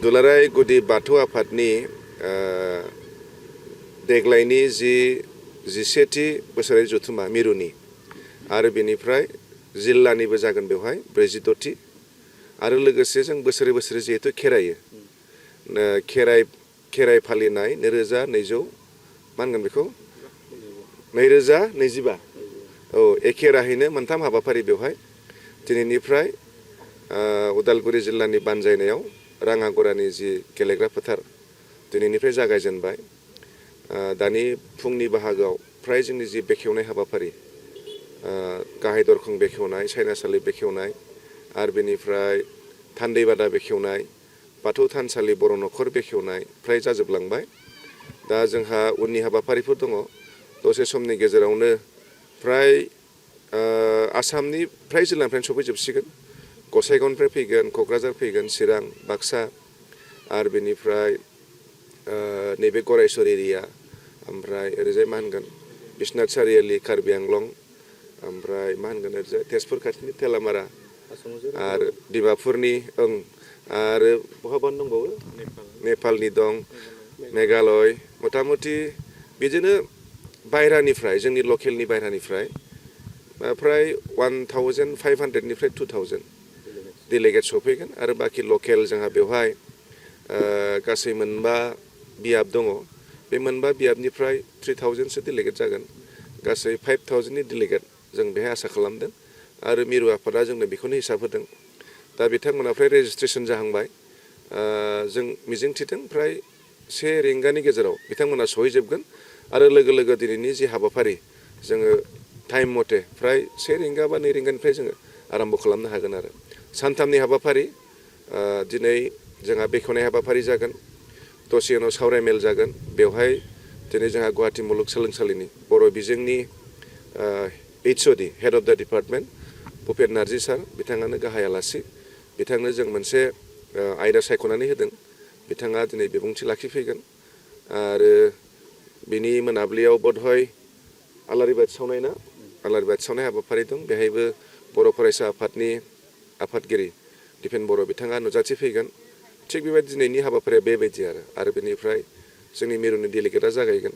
दुलाराय गुदि बाथौ आफादनि देग्लायनि जिसेथि बोसोरारि जथुम्मा मिरुनि आरो बेनिफ्राय जिल्लानिबो जागोन बेवहाय 42थि आरो लोगोसे जों बोसोरै बोसोरै जिहेतु खेरायो खेराइ फालिनाय 2020 मा होनगोन बेखौ 2025 औ एखे राहैनो मोनथाम हाबाफारि बेवहाय दिनैनिफ्राय उदालगुरि जिल्लानि बानजायनायाव राङागरानि जि गेलेग्रा फोथार दिनैनिफ्राय जागायजेनबाय दानि फुंनि बाहागोआव फ्राय जोंनि जि बेखेवनाय हाबाफारि गाहाय दरखं बेखेवनाय सायनासालि बेखेवनाय आरो बेनिफ्राय थान्दैबादा बेखेवनाय बाथौ थानसालि बर' न'खर बेखेवनाय फ्राय जाजोबलांबाय दा जोंहा उननि हाबाफारिफोर दङ दसे समनि गेजेरावनो फ्राय आसामनि फ्राय जिल्लानिफ्रायनो सफैजोबसिगोन गसाइगावनिफ्राय फैगोन क'क्राझार फैगोन चिरां बाक्सा आरो बेनिफ्राय नैबे गरायसर एरिया ओमफ्राय ओरैजाय मा होनगोन बिश्वनाथ सारियालि कार्बि आंलं ओमफ्राय मा होनगोन ओरैजाय तेजपुर खाथिनि थेलामारा आरो डिमापुरनि आरो बहाबा दंबावो नेपालनि दं मेघालय मथा-मथि बिदिनो बायरानिफ्राय जोंनि लकेलनि बायरानिफ्राय फ्राय 1500निफ्राय 2000 डेलिगेट सफैगोन आरो बाखि लकेल जोंहा बेवहाय गासै मोनबा बियाब दङ बे मोनबा बियाबनिफ्राय 3000सो डेलिगेट जागोन गासै 5000नि डेलिगेट जों बेहाय आसा खालामदों आरो मिरु आफादा जोंनो बेखौनो हिसाब होदों दा बिथांमोना फ्राय रेजिस्ट्रेसन जाहांबाय जों मिजिंथिदों फ्राय 1 रिंगानि गेजेराव बिथांमोना सहैजोबगोन आरो लोगो लोगो दिनैनि जि हाबाफारि जोङो टाइम मथे फ्राय 1 रिंगा बा 2 रिंगानिफ्राय जोङो आराम्भ खालामनो हागोन आरो सानथामनि हाबाफारि दिनै जोंहा बेखेवनाय हाबाफारि जागोन दसे उनाव सावरायमेल जागोन बेवहाय दिनै जोंहा गुवाहाटि मुलुगसोलोंसालिनि बर' बिजोंनि HOD head of the department Bhupen नार्जि सार बिथाङानो गाहाय आलासि बिथांनो जों मोनसे आयदा सायख'नानै होदों बिथाङा दिनै बिबुंथि लाखिफैगोन आरो बिनि मोनाबिलियाव बधय आलारि बाथि सावनाय ना आलारि बाथि सावनाय हाबाफारि दं बेहायबो बर' फरायसा आफादनि आफादगिरि दिपेन बर' बिथाङा नुजाथिफैगोन थिग बेबायदि दिनैनि हाबाफारिया बेबायदि आरो बेनिफ्राय जोंनि मिरुनि डेलिगेटआ जागायगोन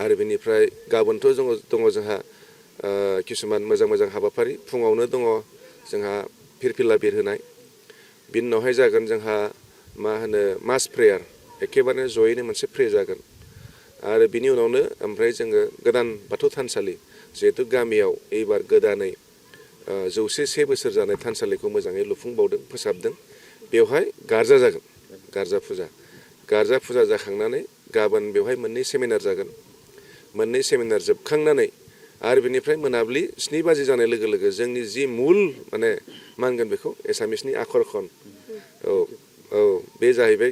आरो बेनिफ्राय गाबोनथ' दङ जोंहा किसुमान मोजां मोजां हाबाफारि फुङावनो दङ जोंहा फिरफिला बिरहोनाय बिनि उनावहाय जागोन जोंहा मा होनो मास प्रेयार एखेबारे जयैनो मोनसे प्रे जागोन आरो बिनि उनावनो ओमफ्राय जोङो गोदान बाथौ थानसालि जिहेतु गामियाव एबार गोदानै 101 बोसोर जानाय थानसालिखौ मोजाङै लुफुंबावदों फोसाबदों बेवहाय गारजा जागोन गारजा फुजा जाखांनानै गाबोन बेवहाय मोननै सेमिनार जागोन मोननै सेमिनार जोबखांनानै आरो बेनिफ्राय मोनाबिलि 7 बाजि जानाय लोगो लोगो जोंनि जि मुल माने मा होनगोन बेखौ एसामिसनि आखरखन औ बे जाहैबाय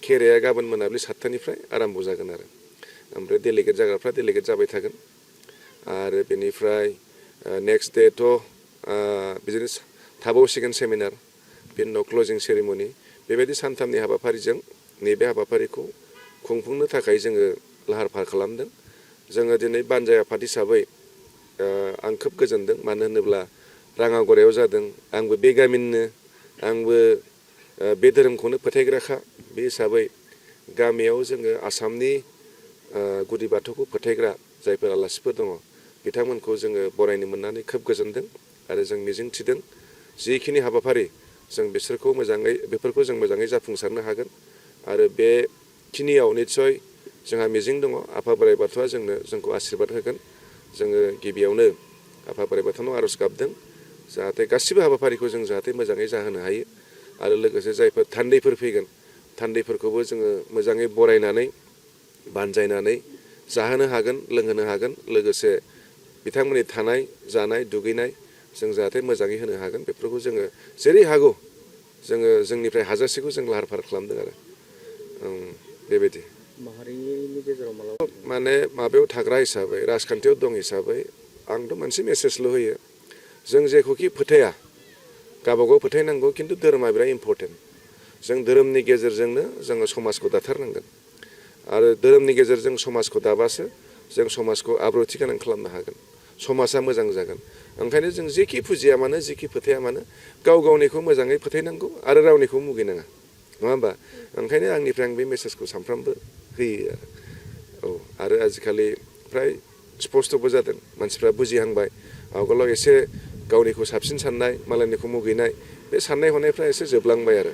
खेराइया गाबोन मोनाबिलि 7थानिफ्राय आराम्भ जागोन आरो ओमफ्राय डेलिगेट जाग्राफ्रा डेलिगेट जाबाय थागोन आरो बेनिफ्राय नेक्स्ट डेथ' बिदिनो थाबावसिगोन सेमिनार बिनि उनाव क्लजिं सेरेमनि बेबायदि सानथामनि हाबाफारिजों नैबे हाबाफारिखौ खुंफुंनो थाखाय जोङो लाहार फाहार खालामदों जोङो दिनै बानजाय आफाद हिसाबै आं खोब गोजोनदों मानो होनोब्ला राङागरायाव जादों आंबो बे गामिनिनो आंबो बे धोरोमखौनो फोथायग्राखा बे हिसाबै गामियाव जोङो आसामनि गुदि बाथौखौ फोथायग्रा जायफोर आलासिफोर दङ बिथांमोनखौ जोङो बरायनो मोननानै खोब गोजोनदों आरो जों मिजिंथिदों जिखिनि हाबाफारि जों बेफोरखौ जों मोजाङै जाफुंसारनो हागोन आरो बेखिनियाव निस्सय जोंहा मिजिं दङ आफा बोराइ बाथौआ जोंखौ आशीर्बाद होगोन जोङो गिबियावनो आफा बोराइ बाथौनाव आर'ज गाबदों जाहाथे गासिबो हाबाफारिखौ जों जाहाथे मोजाङै जाहोनो हायो आरो लोगोसे जायफोर थान्दैफोर फैगोन थान्दैफोरखौबो जोङो मोजाङै बरायनानै बानजायनानै जाहोनो हागोन लोंहोनो हागोन लोगोसे बिथांमोननि थानाय जानाय दुगैनाय जों जाहाथे मोजाङै होनो हागोन बेफोरखौ जोङो जेरै हागौ जोङो जोंनिफ्राय हाजासेखौ जों लाहार फाहार खालामदों आरो बेबायदि माहारिनि गेजेराव माने माबायाव थाग्रा हिसाबै राजखान्थियाव दं हिसाबै आंथ' मोनसे मेसेजल' होयो जों जेखौखि फोथाया गावबागाव फोथायनांगौ खिन्थु धोरोमा बिराद इम्परटेन्ट जों धोरोमनि गेजेरजोंनो जोङो समाजखौ दाथारनांगोन आरो धोरोमनि गेजेरजों समाजखौ दाबासो जों समाजखौ आब्रुथि गोनां खालामनो हागोन समाजा मोजां जागोन ओंखायनो जों जेखि फुजिया मानो जेखि फोथाया मानो गाव गावनिखौ मोजाङै फोथायनांगौ आरो रावनिखौ मुगैनाङा नङा होमबा ओंखायनो आंनिफ्राय आं बे मेसेजखौ सानफ्रामबो होयो आरो आजिखालि फ्राय स्पस्त'बो जादों मानसिफ्रा बुजिहांबाय आवगोलाव एसे गावनिखौ साबसिन साननाय मालायनिखौ मुगैनाय बे साननाय हनायफ्रा एसे जोबलांबाय आरो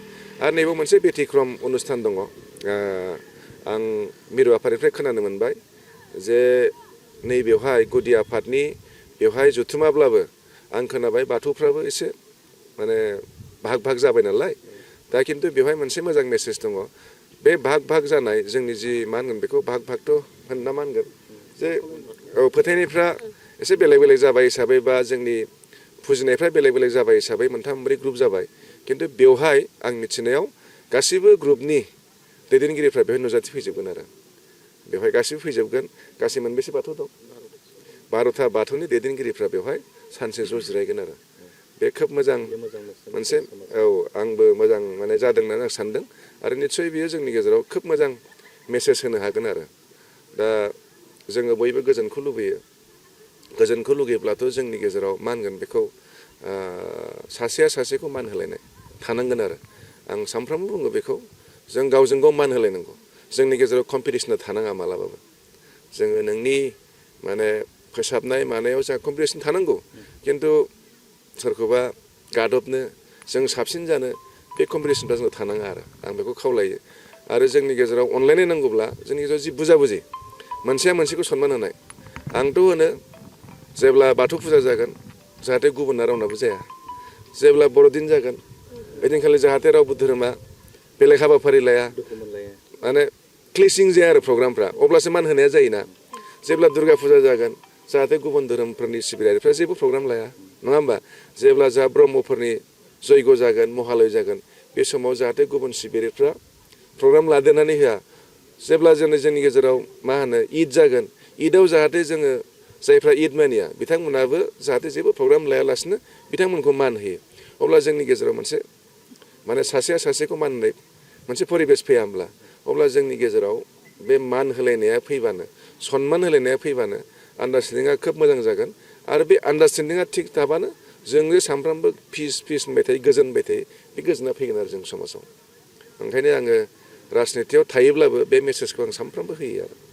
नैबाव मोनसे बेथिक्रम अनुस्थान दङ आं मिरु आफादनिफ्राय खोनानो मोनबाय जे नैबेवहाय गुदि आफादनि बेवहाय जथुमाब्लाबो आं खोनाबाय बाथौफ्राबो एसे माने भाग भाग जाबाय नालाय दा खिन्थु बेवहाय मोनसे मोजां मेसेज दङ बे भाग भाग जानाय जोंनि जि मा होनगोन बेखौ भाग भागथ' होनना मा होनगोन जे फोथायनायफ्रा एसे बेलेग बेलेग जाबाय हिसाबै बा जोंनि फुजिनायफ्रा बेलेग बेलेग जाबाय हिसाबै मोनथाम मोनब्रै ग्रुप जाबाय खिन्थु बेवहाय आं मिथिनायाव गासैबो ग्रुपनि दैदेनगिरिफ्रा बेवहाय नुजाथिफैजोबगोन आरो बेवहाय गासैबो फैजोबगोन गासै मोनबेसे बाथौ दं 12था बाथौनि दैदेनगिरिफ्रा बेवहाय सानसे ज' जिरायगोन आरो बे खोब मोजां मोनसे आंबो मोजां माने जादों होननानै आं सानदों आरो निस्सय बियो जोंनि गेजेराव खोब मोजां मेसेज होनो हागोन आरो दा जोङो बयबो गोजोनखौ लुबैयो गोजोनखौ लुगैब्लाथ' जोंनि गेजेराव मा होनगोन बेखौ सासेया सासेखौ मान होलायनाय थानांगोन आरो आं सानफ्रामबो बुङो बेखौ जों गावजों गाव मान होलायनांगौ जोंनि गेजेराव कम्पिटिसना थानाङा मालाबाबो जोङो नोंनि माने फोसाबनाय मानायाव जोंहा कम्पिटिसन थानांगौ खिन्थु सोरखौबा गादबनो जों साबसिन जानो बे कम्पिटिसनफ्रा जोंनाव थानाङा आरो आं बेखौ खावलायो आरो जोंनि गेजेराव अनलायनाय नांगौब्ला जोंनि गेजेराव जि बुजाबुजि मोनसेया मोनसेखौ सनमान होनाय आंथ' होनो जेब्ला बाथौ फुजा जागोन जाहाथे गुबुनना रावनाबो जाया जेब्ला बर'दिन जागोन ओइदिनखालि जाहाथे रावबो धोरोमा बेलेग हाबाफारि लाया माने क्लिसिं जाया आरो प्रग्रामफ्रा अब्लासो मान होनाया जायोना जेब्ला दुर्गा फुजा जागोन जाहाथे गुबुन धोरोमफोरनि सिबियारिफ्रा जेबो प्रग्राम लाया नङा होमबा जेब्ला जोंहा ब्रह्मफोरनि जयग' जागोन महालय जागोन बे समाव जाहाथे गुबुन सिबियारिफ्रा प्रग्राम लादेरनानै होआ जेब्ला जोंनि गेजेराव मा होनो ईद जागोन ईदआव जाहाथे जोङो जायफ्रा ईद मानिया बिथांमोनाबो जाहाथे जेबो प्रग्राम लायालासिनो बिथांमोनखौ मान होयो अब्ला जोंनि गेजेराव मोनसे माने सासेया सासेखौ मान होनाय मोनसे परिबेस फैया होमब्ला अब्ला जोंनि गेजेराव बे मान होलायनाया फैबानो सनमान होलायनाया फैबानो आन्डारस्टेन्डिंआ खोब मोजां जागोन आरो बे आन्डारस्टेन्डिंआ थिग थाबानो जों जे सानफ्रामबो पिस होनबाय थायो गोजोन होनबाय थायो बे गोजोना फैगोन आरो जों समाजाव ओंखायनो आङो राजनितियाव थायोब्लाबो बे मेसेजखौ आं सानफ्रामबो होयो आरो